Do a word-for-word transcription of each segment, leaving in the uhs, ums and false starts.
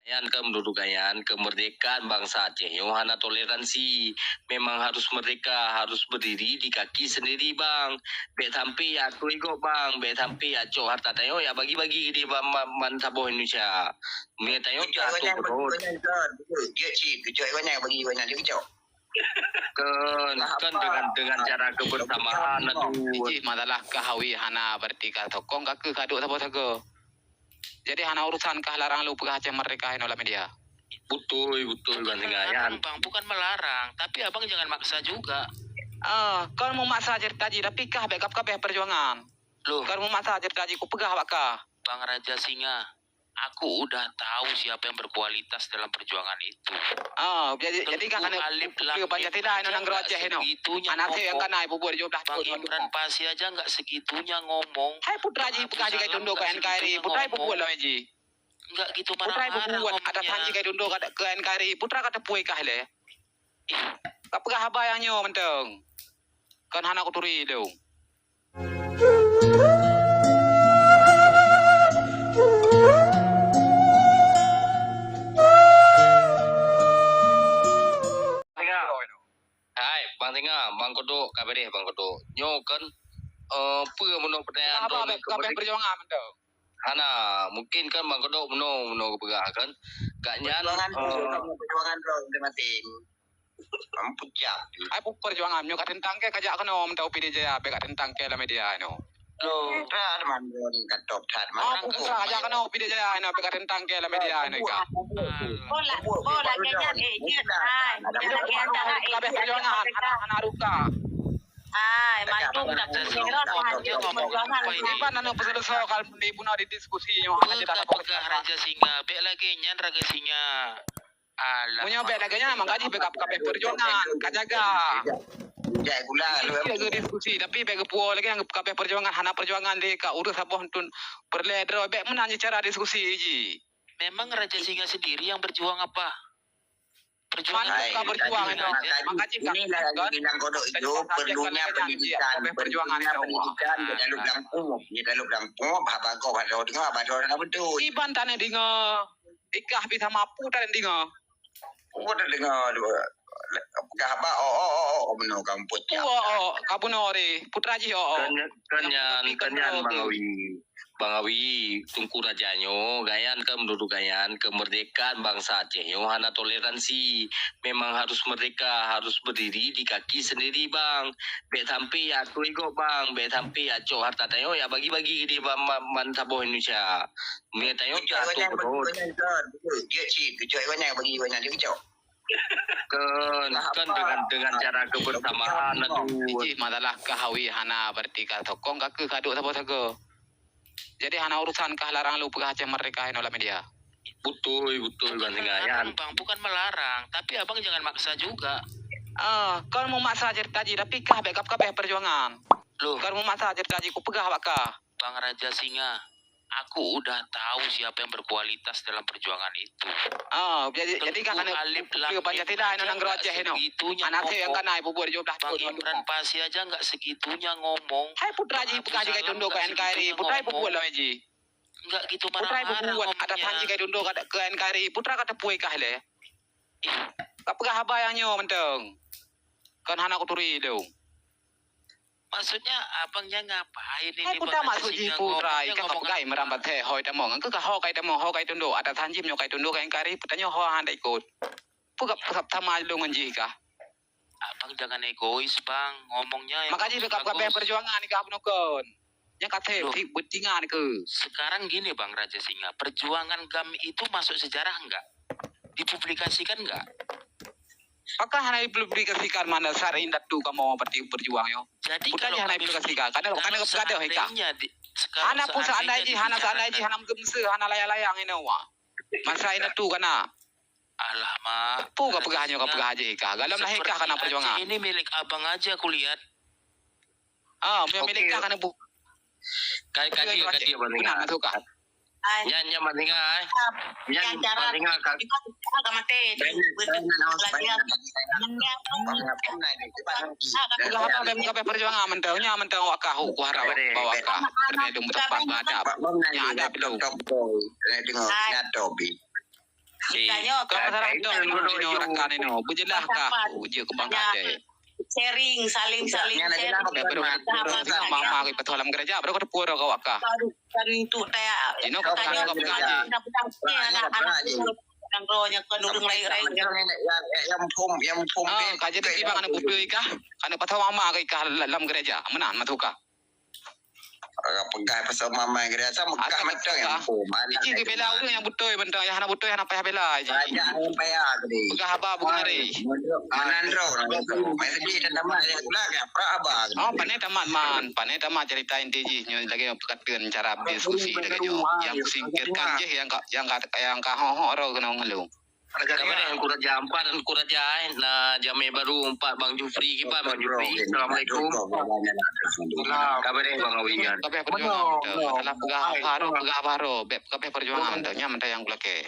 Nyan kan menurut Gayan, kemerdekaan bangsa Aceh nyoe hana toleransi. Memang harus merdeka, harus berdiri di kaki sendiri, bang. Bèk sampai atoi gob, bang. Bèk sampai acok harta tanyoe ya bagi-bagi di ban, ban, ban saboh Indonesia. Meunyo tanyoe jatuh beutôi. Jeuet cit, keucok iwan nyang bagi iwan nyang jeuet keucok. Kan, kan dengan, dengan cara kebersamaan, aduh. Jih masalah kah awi hana berarti ka sokong ka keuh ka duek saboh sagoe. Jadi hana urusan kah larang lôn peugah Aceh Merdeka inoe lam media. Beutôi, beutôi, Bang Singa, nyan. Bang, bukan melarang, tapi abang jangan maksa juga. Ah, kon meumaksa cerita jih, tapi kah bèk gab kabeh perjuangan. Loh. Kon meumaksa cerita jih, kupeugah bak kah. Bang Raja Singa, aku udah tahu siapa yang berkualitas dalam perjuangan itu. Ah, jadi, jadi kah Tengku hana Alif Lam peue Pancasila inoe nanggroe Aceh inoe. Hana sép nyang kana ibu buet tujoh belas Bang Imran Pasi aja nggak segitunya ngomong. Hai putra jih peugah jih ka itundok keu N K R I, putra ibu buet lom jih. Nggak gitu marah-marah ngomongnya. Putra ibu buet, ata janji ka itundok keu N K R I, putra ka teupue kah lé. Ih. Ka peugah haba nyang nyoe mantong. Kon hana kuturi lôn. Hai, Bang Singa, Bang Kodok, ka beureh Bang Kodok. Nyoe kan, eh, peue meunoe peudayaan droeneuh kabeh perjuangan mantong. Hana, mungkin kan Bang Kodok meunoe, meunoe geupeugah kan. Gobnyan, perjuangan droeneuh, eh, perjuangan droeneuh masing-masing. Ai perjuangan nyoe ka teuntang keu kajak keunoe mantong Pidie Jaya, bèk ka teuntang keu lam media nyoe. Loh, that man droeneuh ka top that man. Ah, bukan kajak keunoe Pidie Jaya nyoe, bèk ka teuntang keu lam media nyoe ka. Bola, bola lagèe nyan, eh, nyan. Hai, lagèe nyan, eh, kabeh perjuangan, hana, hana ruka. Hai, mandum dak keusiroh, hana perjuangan. Iban aneuk peuseuleusoe ka dibunoe di diskusi nyoe, hana jelas apa. Raja Singa, bèk lagèe nyan Raja Singa. Alah. Meunyoe bèk lagèe nyan, maka jih bèk kabeh perjuangan, ka jaga. Jai gula lu. Diskusi, tapi bèk geupuwoe lagèe nyang kabeh perjuangan, hana perjuangan lé ka ureueng saboh tun peureulèe droe, bèk meunan cara diskusi jih. Memang Raja Singa sendiri yang berjuang apa? Perjuangan ka berjuang, makanya inilah yang bilang Kodok itu perlunya pendidikan, perlunya pendidikan di dalam kampung, di dalam kampung, haba gob, haba deungoe, haba deungoe, haba deungoe. Iban tanyoe deungoe. Ikah bisa mapu dan deungoe. Oh, dah dengar dua. Peugah haba, oh, oh, oh, oh, oh, bunoe kampung. Oh, oh, oh, ka bunoe deh. Putra jih, oh, oh. Kan, kan nyan, kan nyan, Bang Awi. Bang Awi, Teungku Raja nyoe, Gayan kan menurut Gayan, kemerdekaan bangsa Aceh nyoe hana toleransi. Memang harus merdeka, harus berdiri di kaki sendiri, Bang. Bèk sampai atoi gob, Bang. Bèk sampai acok harta tanyoe ya bagi-bagi di ban, ban, ban saboh Indonesia. Meunyo tanyoe jatuh beutôi. Jeuet cit, keucok iwan nyang bagi iwan nyang jeuet keucok. Kan, kan dengan, dengan cara kebersamaan, aduh. Jih masalah kah awi hana berarti ka sokong ka keuh ka duek saboh sagoe. Jadi hana urusan kah larang lôn peugah Aceh Merdeka inoe lam media. Beutôi, beutôi, Bang Singa, nyan. Bang, bukan melarang, tapi abang jangan maksa juga. Ah, kon meumaksa cerita jih, tapi kah bèk gab kabeh perjuangan. Loh. Kon meumaksa cerita jih, kupeugah bak kah. Bang Raja Singa, aku udah tahu siapa yang berkualitas dalam perjuangan itu. Ah, jadi, jadi kan Tengku hana Alif Lam peue Pancasila inoe nanggroe Aceh inoe. Hana sép nyang kana ibu buet tujoh belas Bang Imran Pasi aja nggak segitunya ngomong. Hai putra jih peugah jih ka itundok keu N K R I, putra ibu buet lom jih. Nggak gitu marah-marah ngomongnya. Putra ibu buet, ata janji ka itundok keu N K R I, putra ka teupue kah lé. Ih. Ka peugah haba nyang nyoe mantong. Kon hana kuturi lôn. Maksudnya abang nyan ngapain ini? Hai putra, maksud jih putra, ikah ka peugah meureumpang thèe, hôi tamong. Engkau ka ho ka itamong, ho ka itundok. Ata janji meunyoe ka itundok keu N K R I, peutanyoe ho hana ikot. Peugah peusab sama lôn ngon jih kah? Abang jangan egois, Bang. Ngomongnya yang bagus. Maka jih bèk gab kabeh perjuangan ikah bunoe kon. Nyang ka thèe beutingan keu. Sekarang gini, Bang Raja Singa, perjuangan GAM itu masuk sejarah enggak? Dipublikasikan enggak? Pakon hana dipublikasikan mana saat indatu kamoe partai berjuang nyoe? Jadi kalau hana dipublikasikan, karena, karena gadoh ikah. Hana pun seandai jih, hana seandai jih, hana meugeumeuseue, hana layang-layang inoe wa. Masa indatu kana. Alah, Mak. Peue ka peugah nyoe, ka peugah jih ikah. Galom lahé kah kana perjuangan. Ini milik abang aja kulihat. Ah, meunyoe milik kah kana bu-, ka, ka dia, ka dia, Bang Singa. Nyan, nyan, Bang Singa, eh. Nyan, Bang Singa, ka, ka maté. Peugah apa, bèk kabeh perjuangan mantong. Nyan mantong awak kah, ku harap bahwa kah. Keuneuk dum teupat bak adab. Nyan adab dum. Dengar, dengar, Tobi. Tanyoe ka masalah tu, inoe rakan inoe, beujeulaih kah, jeuet keu bangsa Aceh. Sharing, saling-saling sharing. Daripada mama ke petua lam gereja, baru kata pura kawak kah. Kan tu tak. Inoe kau tanyoe kau peugah je. Anak-anak tu, nanggroe nyang kon ureueng lain-lain. Yang, yang, yang phom, yang phom. Ah, ka jadi timbang aneuk beutôi kah? Aneuk petua mama ke kah lam gereja? Meunan matu kah? Orang peugah pasal mama gereja, megah mantong yang phom. Iji geubela ureueng nyang beutôi mantong, nyang hana beutôi hana payah bela iji. Raja yang payah tadi. Peugah haba bukan hari. Meunan droe. Mai sedih dan tamat ya pula ke apa haba. Oh, pane tamat man, pane tamat cerita inti jih nyoe lagèe peukateun cara diskusi lagèe nyoe. Yang singkirkan jih yang ka, yang ka, yang ka ho-ho ro keunoe ngeulung. Kabareh Teungku Raja, empat Teungku Raja, eh, na jamé baru empat Bang Jufri kiban, Bang Jufri. Assalamualaikum. Kabareh Bang Awi nyan. Kabeh perjuangan beutôi. Masalah peugah baroe, peugah baroe, bèk kabeh perjuangan beutôi. Nyan mantong nyang kulakèe.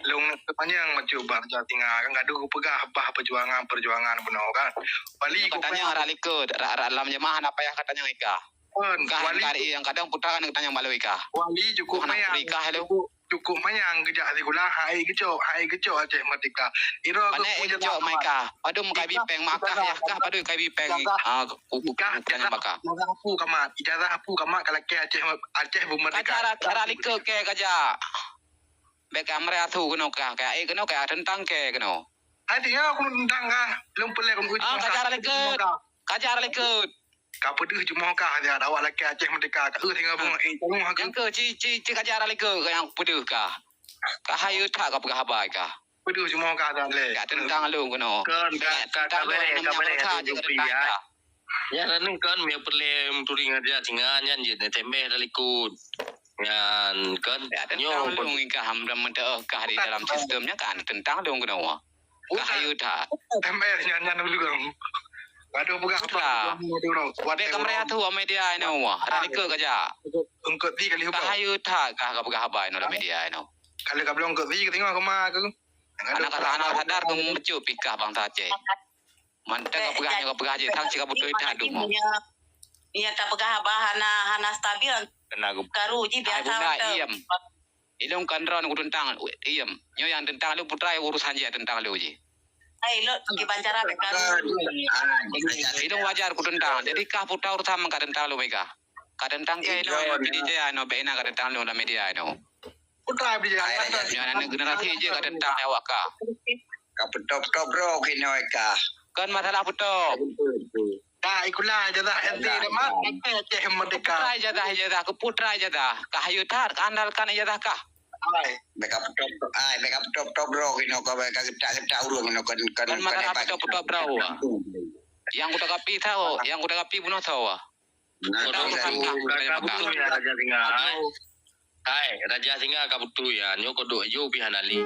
Lôn sepanjang macam Bang Raja Singa kan gaduh peugah bah perjuangan, perjuangan bunoe kan. Wali ku tanya rak likot, rak, rak lam jemaah na payah ka tanya ika. Kan, wali ku nyang kadang putra aneuk tanya baloi ika. Wali cukup manyang. Cukup, cukup manyang geujak sikula, hai geucok, hai geucok Aceh Merdeka. Iro pane geucok mai ka. Padum ka bi pèng Makkah yah kah, padum ka bi pèng, ah, ku, ku, ku, ku tanya baka. Ijazah apu kamat, ijazah apu kamat ka lakèe Aceh, Aceh beumerdeka. Kaja rak, rak likot kèe kaja. Bèk ka meuraya su keunoe kah, kaya, eh, keunoe kaya teuntang kèe keunoe. Hai, dia aku teuntang kah, lôn peulèe keunoe. Ah, kaja rak likot. Kaja rak likot. Ka peudeuh jumoe kah, dia awak lakèe Aceh Merdeka, ka, eh, singa bunga, eh, tanggung aku. Nyang keu ci, ci, ci kaja rak likot nyang peudeuh kah. Ka hayeue that ka peugah haba kah. Peudeuh jumoe kah, dah lé. Ka teuntang lôn keunoe. Kan, ka, ka, ka bereh, ka bereh, ka bereh. Ya, lalu kan, mie perlem touring aja, singa nyan je, tembeh dah likot. Nyan, kan, ya, nyoe teuntang lôn kah, ham dah meuteuk kah di dalam sistem nyan kan, teuntang lôn keunoe. Ka hayeue that. Tembeh nyan, nyan dulu kan. Aduh, peugah apa? Bèk ka meuraya su media inoe, rak likot kaja. Engkot ti kali hubung. Ka hayeue that kah ka peugah haba inoe lam media inoe. Kalau ka belum engkot ti, ka tengok kema aku. Anak kata anak sadar tu memecuk pikah bangsa Aceh. Mantap ka peugah nyoe ka peugah je, tang cit ka beutôi that dumoe. Nya tapeugah haba hana, hana stabil. Kena karu ji biasa mantap. Ilôn kan droe ku teuntang, iem. Nyoe nyang teuntang lôn putra urusan jih teuntang lôn jih. Hai, lôn kiban cara bèk karu. Ilôn wajar ku teuntang. Jadi kah putra urusan ka teuntang lôn mega. Ka teuntang kèe inoe, inoe, P D J inoe, bèk na ka teuntang lôn lam media inoe. Putra P D J. Nyoe aneuk generasi je ka teuntang awak kah. Ka peutop-top droe keunoe kah. Kan masalah peutop. Dah, ikula ijazah S D dah mat, sampai Aceh Merdeka. Putra ijazah, ijazah, keu putra ijazah. Kah hayeue that, ka andalkan ijazah kah. Ai. Bèk ka peutop-top, ai, bèk ka peutop-top droe keunoe, ka, ka geutak-geutak ureueng keunoe, kan, kan, kan masalah peutop-top droe. Nyang kutakapi tho, nyang kutakapi bunoe tho. Nah, kodong dari sangka, dari Mekah. Beutôi ya, Raja Singa. Hai, Raja Singa ka beutôi ya, nyoe kodok ayo pih hana lé.